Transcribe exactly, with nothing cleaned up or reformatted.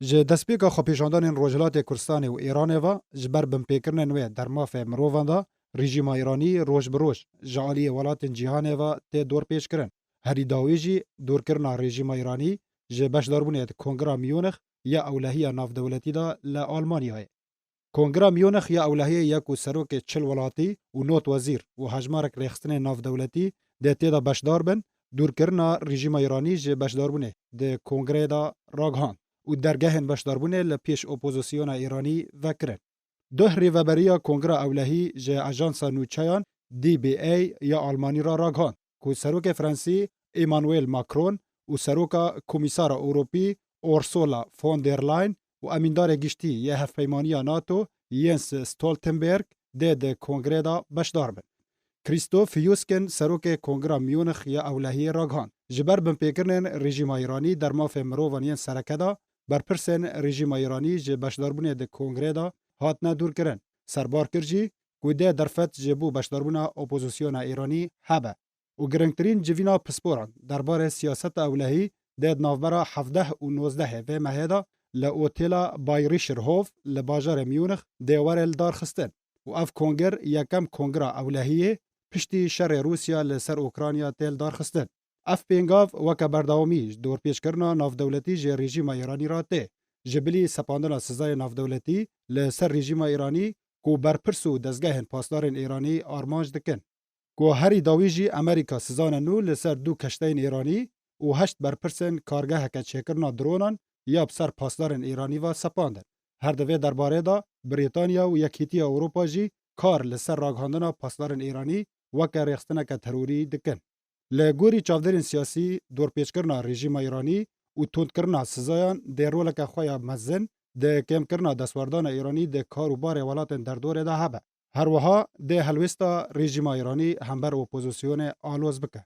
Ji destpêka xwepêşandanên Rojhilatê Kurdistanê û Îranê ve ji ber binpêkirinên wê dermafê mirovan de rejîma Îranî roj bi roj ji aliyê welatên cîhanê ve tê dorpêçkirin. Herî dawî jî dûrkirina rejîma Îranî ji beşdarbûnê di Kongra Miyonix ya Ewlehiya Navdewletî de li Almanyayê. Kongra Miyonix ya Ewlehiyê ya ku serokê çil welatî û nod wezîr û hejmarek rêxistinên navdewletî dê tê de beşdar bin, dûrkirina rejîma Îranî ji beşdarbûnê di kongreyê de ragihand û dergehên beşdarbûnê li pêş opozisyona Îranî vekirin. Duh rêveberiya Kongra Ewlehî ji Ajansa Nûçeyan D B A ya Almanî re ragihand ku serokê Fransî Emmanuel Macron û seroka Komîsara Ewropî Ursula von der Leyen û emîndarê giştî yê Hevpeymaniya NATO Jens Stoltenberg dê di kongrê de beşdar bin. Christoph Hüsken, serokê Kongra Miyonix ya Ewlehiyê ragihand, ji ber binpêkirinên rejîma Îranî dermafê mirovan yên sereke de berpirsên rejîma Îranî ji beşdarbûnê di kongrê de hatine dûrkirin. Serbar kir jî ku dê derfet ji bo beşdarbûna opozisyona Îranî hebe. Û giringtirîn civîna pisporan derbarê siyaseta ewlehî dê di navbera hevdeh û nozdehê vê mehê de li Otela Bayerischer Hof li bajarê Miyonix dê were li dar xistin û ev konger yekem kongra ewlehiyê piştî şerê Rûsya li ser Ukrayna tê li dar xistin. Ev pêngav weke berdewamî ji dorpêçkirina navdewletî ji rejîma Îranî re tê, ji bilî sepandina sizayê navdewletî li ser rejîma Îranî ku berpirs û dezgehên pasdarên Îranî armanc dikin. Ku herî dawî jî Amerîka sizane nû li ser du keşteyên Îranî û heşt berpirsên kargeheke çêkirina dronan ya bi ser pasdarên Îranî ve sepandin. Her di vê derbarê de Brîtanya û Yekîtiya Ewropa jî kar li ser ragihandina pasdarên Îranî weke rêxistineke terorî dikin. Li gorî çavdêrên siyasî, dorpêçkirina rejîma Îranî û tundkirina sizayan dê roleke xwe ya mezin di kêmkirina destwerdana Îranî di kar û barê welatên derdorê de hebe. Her wiha dê helwêsta rejîma Îranî hember opozisyonê aloz bike.